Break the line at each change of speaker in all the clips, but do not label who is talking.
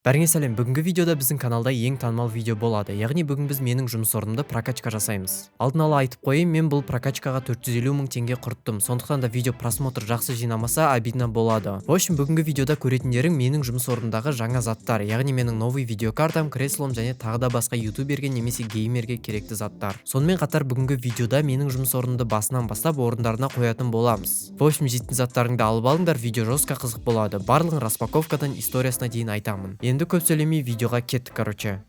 Бәріңе сәлем! Бүгінгі видеода біздің каналда ең танымал видео болады, яғни бүгін біз менің жұмыс орнымда прокачка жасаймыз. Алдын ала айтып қояйын, мен бұл прокачкаға 450 мың теңге құрттым, сондықтан да видео просмотр жақсы жинамаса, обидно болады. В общем, бүгінгі видеода көретіндерің менің жұмыс орнымдағы жаңа заттар, яғни менің новый видеокартам, креслом және тағы да басқа ютуберге немесе геймерге керекті заттар. Сонымен қатар бүгінгі видеода менің жұмыс орнымды басынан бастап орындарына қоятын боламыз. В общем, жейтін заттарыңды алып алыңдар, видео жестко қызық болады. Барлығын распаковкадан историясына дейін айтамын. Енді көп сөйлемей, видеоға кеттік, короче.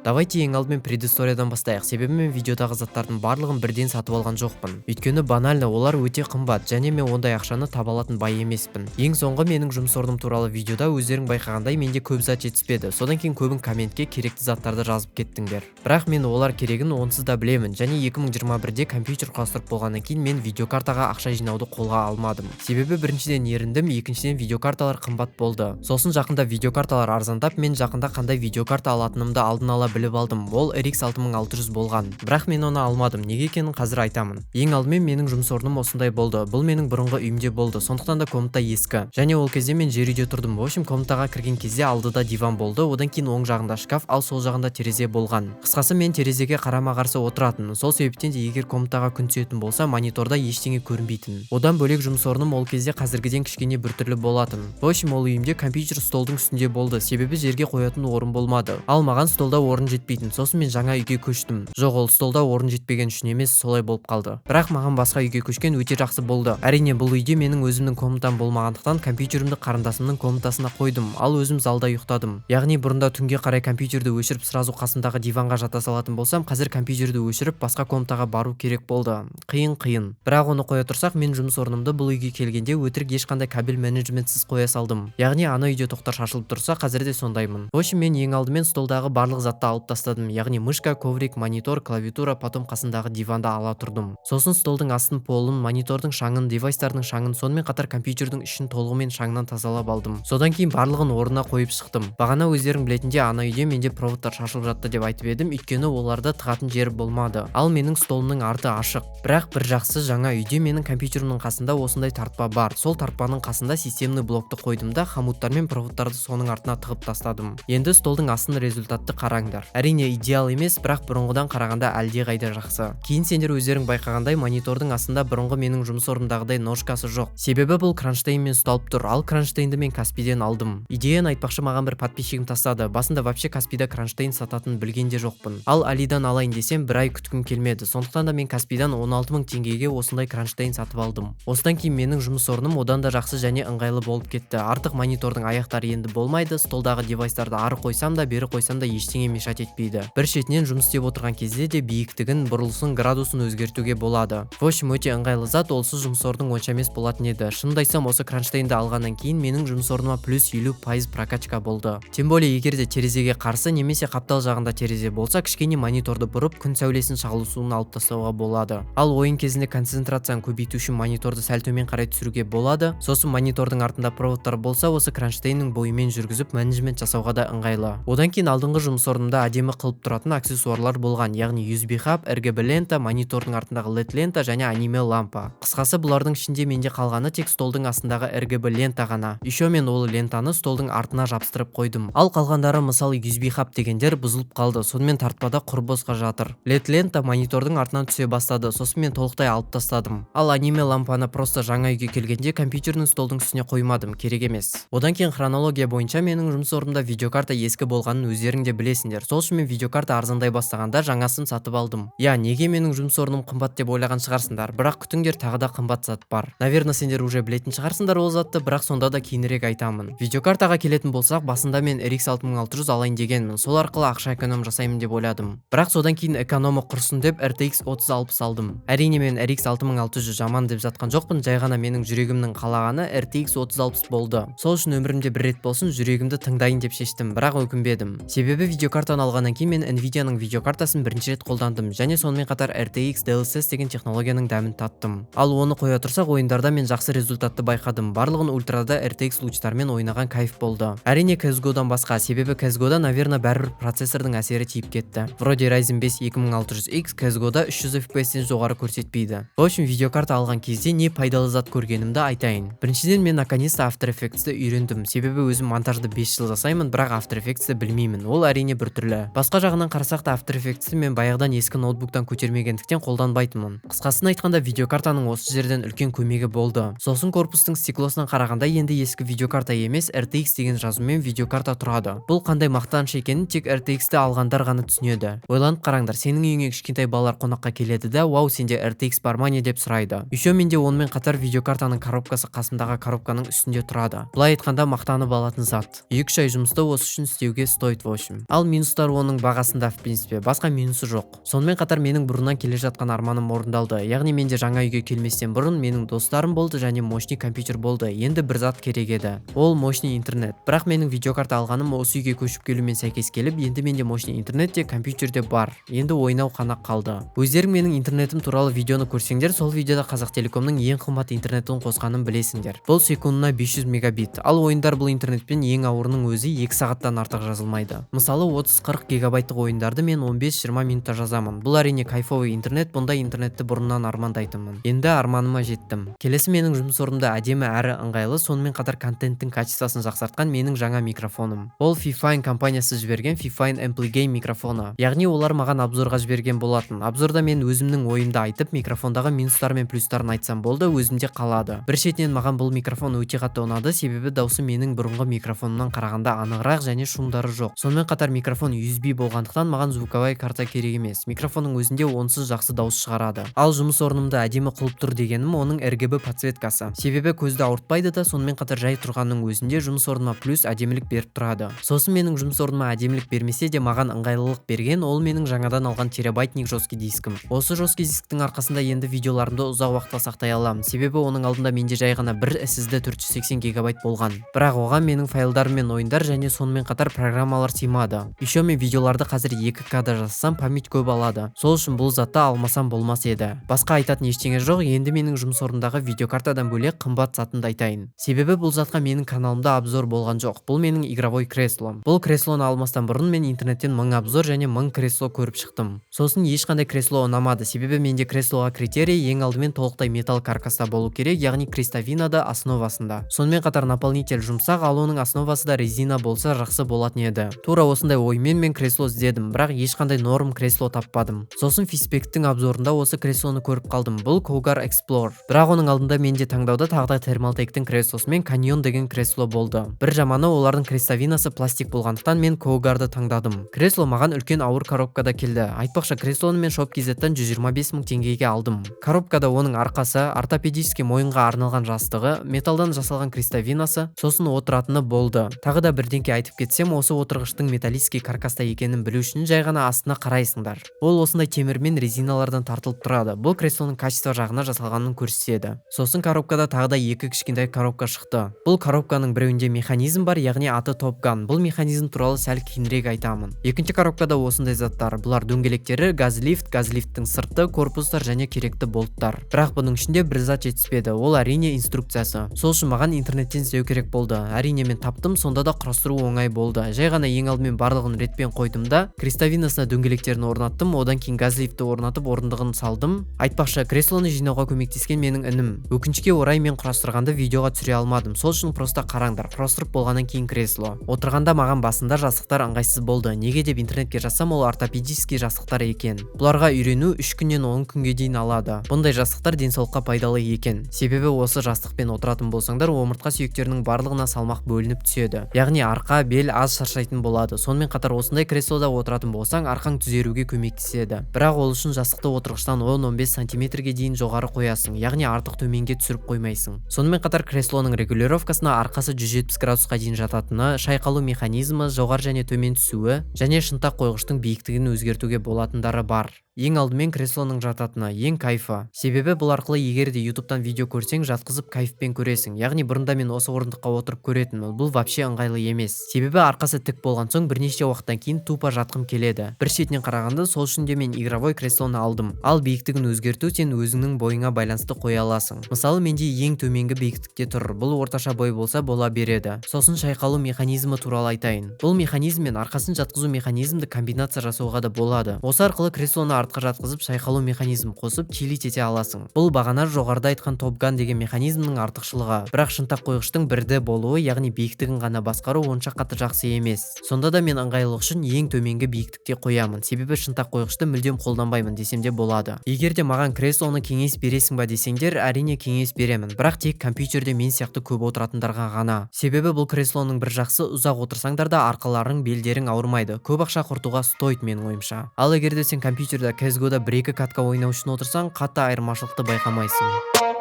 Давайте ең алдымен предысториядан бастайық, себебі мен видеодағы заттардың барлығын бірден сатып алған жоқпын. Өйткені банально олар өте қымбат және мен ондай ақшаны таба алатын бай емеспін. Ең соңғы менің жұмыс орным туралы видеода өздерің байқағандай, менде көп зат жетіспеді. Содан кейін көбің комментке керекті заттарды жазып кеттіңдер. Бірақ мен олар керегін онсыз да білемін және 2021-де компьютер құрастырып болғаннан кейін мен видеокартаға ақша жинауды қолға алмадым. Себебі біріншіден, еріндім, екіншіден, видеокарталар қымбат болды. Сосын жақында видеокарталар арзандап, мен жақында қандай видеокарта алатынымды алдын ала біліп алдым. Ол RX 6600 болған. Бірақ мен оны алмадым. Неге екенін қазір айтамын. Ең алдымен менің жұмыс орным осындай болды. Бұл менің бұрынғы үйімде болды. Сондықтан да комната ескі. Және ол кезде мен жер үйде тұрдым. В общем, комнатаға кірген кезде алдыда диван болды. Одан кейін оң жағында шкаф, ал сол жағында терезе болған. Қысқасы, мен терезеге қарама-қарсы отыратынмын. Сол себептен де егер комнатаға күн түсетін болса, мониторда ештеңе көрінбейтін. Одан бөлек жұмыс орным ол кезде қазіргіден кішкене біртүрлі болатын. В общем, ол үйімде компьютер столдың үстінде болды, себебі жерге қоятын орын болмады. Ал маған столда орын жетпейтін. Сосын мен жаңа үйге көштім. Жоқ, ол столда орын жетпеген үшін емес, солай болып қалды. Бірақ маған басқа үйге көшкен өте жақсы болды. Әрине, бұл үйде менің өзімнің комнатам болмағандықтан, компьютерімді қарындасымның комнатасына қойдым, ал өзім залда ұйықтадым. Яғни бұрында түнге қарай компьютерді өшіріп, сразу қасымдағы диванға жата салатын болсам, қазір компьютерді өшіріп, басқа комнатаға бару керек болды. Қиын, қиын. Бірақ оны қоя тұрсақ, мен жұмыс орнымды бұл үйге келгенде өтірік ешқандай кабель менеджментсіз қоя салдым. Яғни ана үйде тоқтар шашылып тұрса, қазір де сондаймын. В общем, мен ең алдымен столдағы барлық затты алып тастадым, яғни мышка, коврик, монитор, клавиатура, потом қасындағы диванды ала тұрдым. Сосын столдың астын, полын, монитордың шаңын, девайстардың шаңын, сонымен қатар компьютердің ішін толығымен шаңнан тазалап алдым. Содан кейін барлығын орнына қойып шықтым. Бағана өздерің білетіндей, ана үйде менде проводтар шашылып жатты деп айтып едім, өйткені оларды тығатын жер болмады. Ал менің столымның арты ашық. Бірақ бір жақсы, жаңа үйде менің компьютерімнің қасында осындай тартпа бар. Сол тартпаның қасында системный блокты қойдым да, хомуттар мен проводтарды соның артына тығып тастадым. Енді столдың астын результатты қараңдар. Әрине, идеал емес, бірақ бұрынғыдан қарағанда әлдеқайда жақсы. Кейін сендер өздерің байқағандай, монитордың астында бұрынғы менің жұмыс орнымдағыдай ножкасы жоқ. Себебі бұл кронштейнмен ұсталып тұр, ал кронштейнді мен Каспиден алдым. Идеяны, айтпақшы, маған бір подписчигім тастады. Басында вообще Каспида кронштейн сататынын білген де жоқпын. Ал Алидан алайын десем, бір ай күткім келмеді. Сондықтан да мен Каспидан 16 мың теңгеге осындай кронштейн сатып алдым. Осыдан кейін менің жұмыс орным одан да жақсы және ыңғайлы болып кетті. Артық монитордың аяқтары енді болмайды, столдағы девайстарды ары қойсам да, бері қойсам да, ештеңе мешать етпейді. Бір шетінен жұмыс істеп отырған кезде де биіктігін, бұрылысын, градусын өзгертуге болады. В общем, өте ыңғайлы зат, олсыз жұмыс орның онша емес болатын еді. Шынымды айтсам, осы кронштейнді алғаннан кейін менің жұмыс орныма плюс 50% прокачка болды. Тем более егер де терезеге қарсы немесе қаптал жағында терезе болса, кішкене мониторды бұрып, күн сәулесін шағылысуын алып тастауға болады. Ал ойын кезінде концентрацияны көбейту үшін мониторды сәл төмен қарай түсіруге болады. Сосын монитордың артында проводтар болса, осы кронштейннің бойымен жүргізіп, менеджмент жасауға да ыңғайлы. Одан кейін алдыңғы жұмыс орнымда әдемі қылып тұратын аксессуарлар болған, яғни USB хаб, RGB лента, монитордың артындағы LED лента және аниме лампа. Қысқасы, бұлардың ішінде менде қалғаны тек столдың астындағы RGB лента ғана. Еще мен ол лентаны столдың артына жабыстырып қойдым. Ал қалғандары, мысалы, USB хаб дегендер бұзылып қалды, сонымен тартпада құр босқа жатыр. LED лента монитордың артынан түсе бастады, сосын мен толықтай алып тастадым. Ал аниме лампаны просто жаңа үйге келгенде компьютердің столдың үстіне қоймадым, керек емес. Одан кейін хронология бойынша менің жұмыс орнымда видеокарта ескі болғанын өздерің де білесіңдер. Сол үшін мен видеокарта арзандай бастағанда жаңасын сатып алдым. Иә, неге менің жұмыс орным қымбат деп ойлаған шығарсыңдар, бірақ күтіңдер, тағы да қымбат зат бар. Наверное, сендер уже білетін шығарсыңдар ол затты, бірақ сонда да кейінірек айтамын. Видеокартаға келетін болсақ, басында мен RX 6600 алайын дегенмін. Сол арқылы ақша эконом жасаймын деп ойладым. Бірақ содан кейін экономы құрсын деп RTX 3060 алдым. Әрине, мен RX 6600 жаман деп жатқан жоқпын, жай ғана менің жүрегімнің қалағаны RTX 3060 болды. Сол үшін өмірімде бір рет болсын жүрегімді тыңдайын деп шештім, бірақ өкінбедім. Себебі видеокартаның Видеокартаны алғаннан кейін мен Nvidia'ның видеокартасын бірінші рет қолдандым және сонымен қатар RTX DLSS деген технологияның дәмін таттым. Ал оны қоя тұрсақ, ойындарда мен жақсы результатты байқадым. Барлығын ультрада RTX лучтармен ойнаған кайф болды. Әрине, CSGO-дан басқа, себебі CSGO-да, наверное, бәрібір процессордың әсері тиіп кетті. Вроде Ryzen 5 2600X CSGO-да 300 FPS-тен жоғары көрсетпейді. В общем, видеокарта алған кезде не пайдалы зат көргенімді айтайын. Біріншіден, мен наконец-то After Effects'ті үйрендім, себебі өзім монтажды 5 жыл жасаймын, бірақ After Effects'ті білмеймін. Ол, әрине, біртүрлі. Басқа жағынан қарасақ та, After Effects'ті мен баяғыдан ескі ноутбуктан көтермегендіктен қолданбайтынмын. Қысқасын айтқанда, видеокартаның осы жерден үлкен көмегі болды. Сосын корпустың стеклосынан қарағанда, енді ескі видеокарта емес, RTX деген жазумен видеокарта тұрады. Бұл қандай мақтаныш екенін тек RTX-ті алғандар ғана түсінеді. Ойланып қараңдар: сенің үйіңе кішкентай балалар қонаққа келеді да, «Вау, сенде RTX бар ма, не?» деп сұрайды. Еще менде онымен қатар видеокартаның коробкасы қасымдағы коробканың үстінде тұрады. Былай айтқанда, мақтанып алатын зат. 2-3 ай жұмысты осы үшін істеуге стоит, в общем. Ал минустар оның бағасында, в принципе, басқа минусы жоқ. Сонымен қатар менің бұрыннан келе жатқан арманым орындалды. Яғни менде жаңа үйге келместен бұрын менің достарым болды және мощный компьютер болды. Енді бір зат керек еді. Ол мощный интернет. Бірақ менің видеокарта алғаным осы үйге көшіп келумен сәйкес келіп, енді менде мощный интернет те, компьютер де бар. Енді ойнау қана қалды. Өздерің менің интернетім туралы видеоны көрсеңдер, сол видеода Қазақ Телекомның ең қымбат интернетін қосқанын білесіңдер. Бұл секундына 500 мегабит. Ал ойындар бұл интернетпен ең ауырының өзі 2 сағаттан артық жазылмайды. Мысалы, 30-40 гигабайттық ойындарды мен 15-20 минутта жазамын. Бұл, әрине, кайфовый интернет. Бұндай интернетті бұрыннан армандайтынмын. Енді арманыма жеттім. Келесі менің жұмыс орнымда әдемі әрі ыңғайлы, сонымен қатар контенттің качествосын жақсартқан менің жаңа микрофоным. Ол Fifine компаниясы жіберген Fifine Ampligame микрофоны. Яғни олар маған обзорға жіберген болатын. Обзорда мен өзімнің ойымды айтып, микрофондағы минустары мен плюстарын айтсам болды, өзімде қалады. Бір шетінен маған бұл микрофон өте қатты ұнады, себебі даусы менің бұрынғы микрофонымнан қарағанда анығырақ және шумдары жоқ. Сонымен қатар микрофон USB болғандықтан, маған звуковая карта керек емес. Микрофонның өзінде онсыз жақсы дауыс шығарады. Ал жұмыс орнымды әдемі қылып тұр дегенім оның RGB подсветкасы. Себебі көзді ауыртпайды да, сонымен қатар жай тұрғанның өзінде жұмыс орныма плюс әдемілік беріп тұрады. Сосын менің жұмыс орныма әдемілік бермесе де, маған ыңғайлылық берген ол менің жаңадан алған терабайтник жесткий дискім. Осы жесткий дисктің арқасында енді видеоларымды ұзақ уақытқа сақтай аламын. Себебі оның алдында менде жай ғана бір SSD 480 гигабайт болған. Бірақ оған менің файлдарым мен ойындар және сонымен қатар программалар сыймады. Еще мен видеоларды қазір 2К-да жасасам, память көп алады. Сол үшін бұл затты алмасам болмас еді. Басқа айтатын ештеңе жоқ. Енді менің жұмыс орнымдағы видеокартадан бөлек қымбат затымды айтайын. Себебі бұл затқа менің каналымда обзор болған жоқ. Бұл менің игровой креслом. Бұл креслоны алмастан бұрын мен интернеттен 1000 обзор және 1000 кресло көріп шықтым. Сосын ешқандай кресло ұнамады, себебі менде креслоға критерий ең алдымен толықтай металл каркаста болу керек, яғни крестовинада, основасында. Сонымен қатар наполнитель жұмсақ, ал оның основасы да резина болса, жақсы болатын еді. Тура осындай оймен мен кресло іздедім, бірақ ешқандай норм кресло таппадым. Сосын Фиспектің обзорында осы креслоны көріп қалдым. Бұл Cougar Explorer. Бірақ оның алдында менде таңдауда тағы да Thermaltake-тің креслосы мен Canyon деген кресло болды. Бір жаманы, олардың крестовинасы пластик болғандықтан, мен Cougarды таңдадым. Кресло маған үлкен ауыр коробкада келді. Айтпақшы, креслоны мен Shop.kz-тан 125 мың теңгеге алдым. Коробкада оның арқасы, ортопедический мойынға арналған жастығы, металдан жасалған крестовинасы, сосын отыратыны болды. Тағы да бірдеңке айтып кетсем, осы отырғыштың металлический каркаста екенін білу үшін жай ғана астына қарайсыңдар. Ол осындай темір мен резиналардан тартылып тұрады. Бұл креслоның качество жағына жасалғанын көрсетеді. Сосын коробкада тағы да екі кішкентай коробка шықты. Бұл коробканың біреуінде механизм бар, яғни аты Top Gun. Бұл механизм туралы сәл кейінірек айтамын. Екінші коробкада осындай заттар. Бұлар дөңгелектері, газлифт, газлифттің сырты, корпустар және керекті болттар. Бірақ бұның ішінде бір зат жетіспеді. Ол, әрине, инструкциясы. Сол үшін маған интернеттен іздеу керек болды. Әрине, мен таптым, сонда да құрастыру оңай болды. Жай ғана ең алдымен барлығын ретпен қойдым да, крестовинасына дөңгелектерін орнаттым, одан кейін газлифтті орнатып, орындығын салдым. Айтпақшы, креслоны жинауға көмектескен менің інім. Өкінішке орай, мен құрастырғанды видеоға түсіре алмадым. Сол үшін просто қараңдар. Құрастырып болғаннан кейін кресло. Отырғанда маған басында жастықтар ыңғайсыз болды. Неге деп интернетке жазсам, ол ортопедический жастықтар екен. Бұларға үйрену 3 күннен 10 күнге дейін алады. Бұндай жастықтар денсаулыққа пайдалы екен. Себебі осы жастықпен отыратын болсаңдар, омыртқа сүйектерінің барлығына салмақ бөлініп түседі. Яғни арқа, бел аз шаршайтын болады. Сонымен қатар осындай креслода отыратын болсаң, арқаң түзеруге көмектеседі. Бірақ ол үшін жастықты отырғыштан 10-15 сантиметрге дейін жоғары қоясың, яғни артық төменге түсіріп қоймайсың. Сонымен қатар креслоның регулировкасына арқасы 170 градусқа дейін жататыны, шайқалу механизмі, жоғары және төмен түсуі және шынтақ қойғыштың биіктігін өзгертуге болатындары бар. Ең алдымен креслоның жататыны ең кайфы. Себебі бұл арқылы егер де ютубтан видео көрсең, жатқызып кайфпен көресің. Яғни бұрында мен осы орындыққа отырып көретінмін. Бұл вообще ыңғайлы емес. Себебі арқасы тік болған соң бірнеше уақыттан кейін тупо жатқым келеді. Бір шетінен қарағанда сол үшін де мен игровой креслоны алдым. Ал биіктігін өзгерту сен өзіңнің бойыңа байланысты қоя аласың. Мысалы, менде ең төменгі биіктікте тұр. Бұл орташа бой болса бола береді. Сосын шайқалу механизмі туралы айтайын. Бұл механизм мен арқасын жатқызу механизмді комбинация жасауға да болады. Осы арқылы креслоны артқа жатқызып шайқалу механизм қосып чилить ете аласың. Бұл бағана жоғарыда айтқан Топ Ган деген механизмнің артықшылығы. Бірақ шынтақ қойғыштың бірді болуы, яғни биіктігін ғана басқару онша қатты жақсы емес. Сонда да мен ыңғайлылық үшін ең төменгі биіктікте қоямын. Себебі шынтақ қойғышты мүлдем қолданбаймын десем де болады. Егер де маған креслоны кеңес бересің ба десеңдер, әрине кеңес беремін. Бірақ тек компьютерде мен сияқты көп отыратындарға ғана. Себебі бұл креслоның бір жақсы, ұзақ отырсаңдар да арқаларың, белдерің ауырмайды. Көп ақша құртуға стоит менің ойымша. Ал егер де сен компьютерде CSGO-да 1-2 катка ойнау үшін отырсаң, қатты айырмашылықты байқамайсың.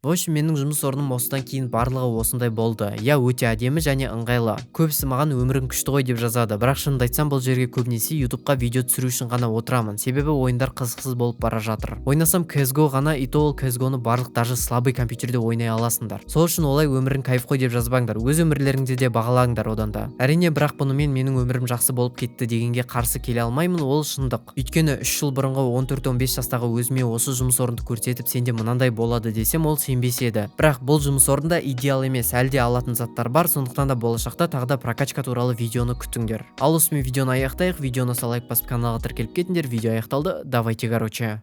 В общем, менің жұмыс орным осыдан кейін барлығы осындай болды. Иә, өте әдемі және ыңғайлы. Көбісі маған өмірің күшті ғой деп жазады. Бірақ шынымды айтсам, бұл жерге көбінесе ютубқа видео түсіру үшін ғана отырамын. Себебі ойындар қызықсыз болып бара жатыр. Ойнасам CSGO ғана, и то ол CSGO-ны барлық даже слабый компьютерде ойнай аласыңдар. Сол үшін олай өмірің кайф қой деп жазбаңдар. Өз өмірлеріңді де бағалаңдар одан да. Әрине, бірақ бұнымен менің өмірім жақсы болып кетті дегенге қарсы келе алмаймын, ол шындық. Өйткені 3 жыл бұрынғы 14-15 жастағы өзіме осы жұмыс орнды көрсетіп, сенде мынандай болады десем, ол сенбес еді. Бірақ бұл жұмыс орнында идеал емес, әлі де алатын заттар бар, сондықтан да болашақта тағы да прокачка туралы видеоны күтіңдер. Ал осымен видеоны аяқтайық. Видеоны лайк басып, каналға тіркеліп кетіңдер. Видео аяқталды. Давайте, короче.